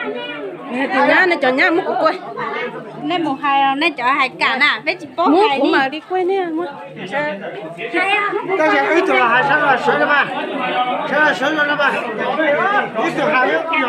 Tus nyab, nej cov nyab muab kuv kuaj. Nej mus hais nej cov hais kam na, peb tsis paub hais li. Kuv mam li kuaj nej. Tab sis ib tug hais sawv los sawv los mas, sawv los sawv los mas, ib tug hais ib tug.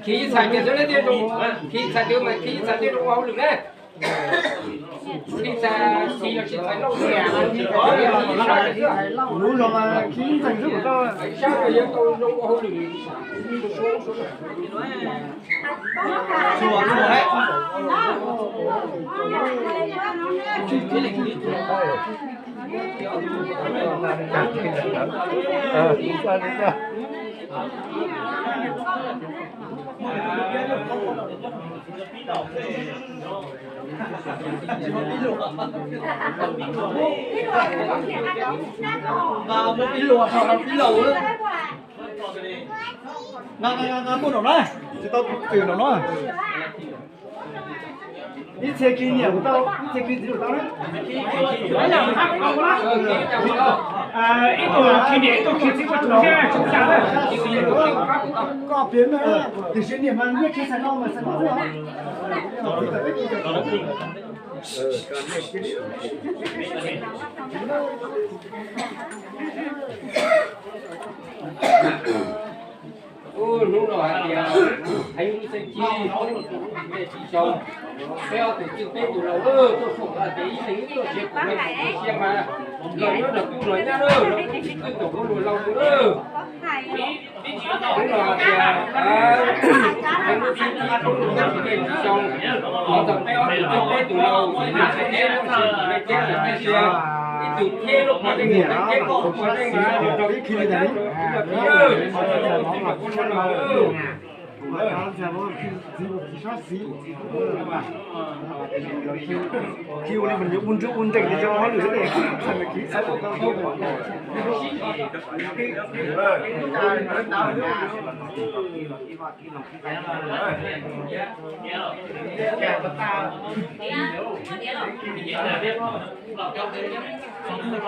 Khiv ib txhais kiag xwb, nej thiaj zoo, khiv ib txhais twg mas khiv ib txhais thiaj zoo ua hauj lwm ne. Khiv ib txhais, khiv los tsis txhais lauj, khiv ib txhais xwb. Lub zog mas khiv ib txhais xwb kuv tau. Sab no yuav tau zoo ua hauj lwm. Ib txhia kiv niam kuv tau, ib txhia kiv txiv kuv tau na. Ib tug kiv niam ib tug kiv txiv ua tus thiab tsis tau. Koj piav na, tiam sis niam mas nyiaj kiv txhais no mas txhais no xwb os. Hnub no hais tias heev lub txeeb ci, tsis xyoo, peb ob tug twj peb tus laus tuaj foom hais tias ib leeg ib txoj sia kuv sia mas los nyob nrog kuv los nyab lawm, twb tus kuv luag laus tus lawm. Hnub no hais tias heev lub txeeb ci, tsis xyoo, thov txog peb ob tug twj peb tus laus, ib leeg tsis teb, tsis teb, tsis teb sia.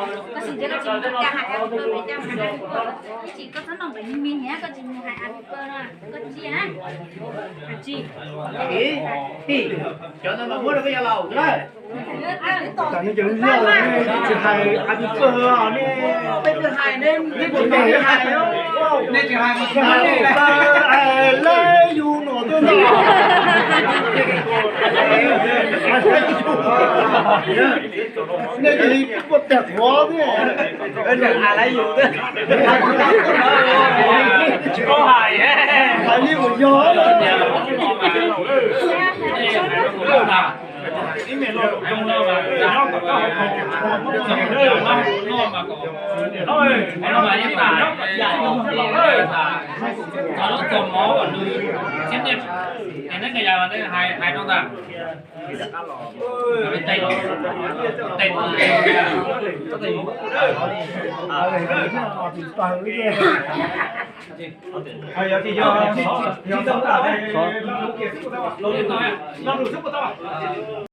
Koj tsis ntsia koj tsis mus koj hais a, koj tsis koj txhob noj npaim me me thiab koj tsis mus hais a, koj tsis hais tsis. Cov no mas muab rau koj yog laus na. Tam nej cov loj nej tsis hais a, tsis pawg ne. Peb tsis hais ne, peb tsis hais. Nej tsis hais mas tsis hais ne. Love you no twb no. Nej cia li puag tag qhuav thiab. Tsis paub hais. Hais li mus yog. Hais no ntag.